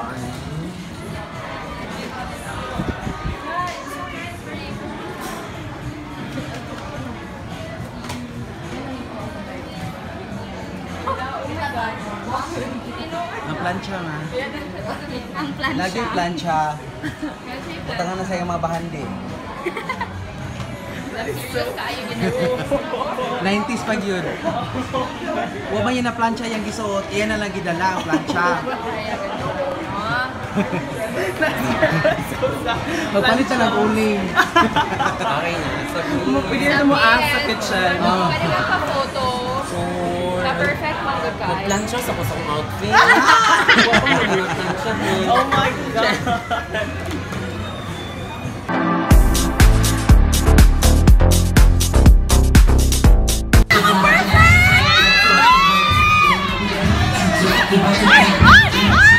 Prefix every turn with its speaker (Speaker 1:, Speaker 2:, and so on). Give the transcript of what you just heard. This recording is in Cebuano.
Speaker 1: ba ano?
Speaker 2: Ang plancha nga.
Speaker 3: Ang plancha.
Speaker 2: Lagi plancha. Utangan na sa iyong mga bahandi.
Speaker 3: Serious kaayo ginagawa.
Speaker 2: 90s pag yun. Wa man yun na plancha yung gisuot, iyan na lang gidala ang plancha. Magpalit na lang uling.
Speaker 1: Okay na. Sabi.
Speaker 4: Pwede na mo ask sa kitchen.
Speaker 2: Oh.
Speaker 3: Pwede ba pa-photo?
Speaker 1: Sure.
Speaker 3: Na perfect man good guys.
Speaker 1: Magplansya sa kusang outfit. Wa pa man nagplansya.
Speaker 4: Oh my God.
Speaker 3: Ay! Ay!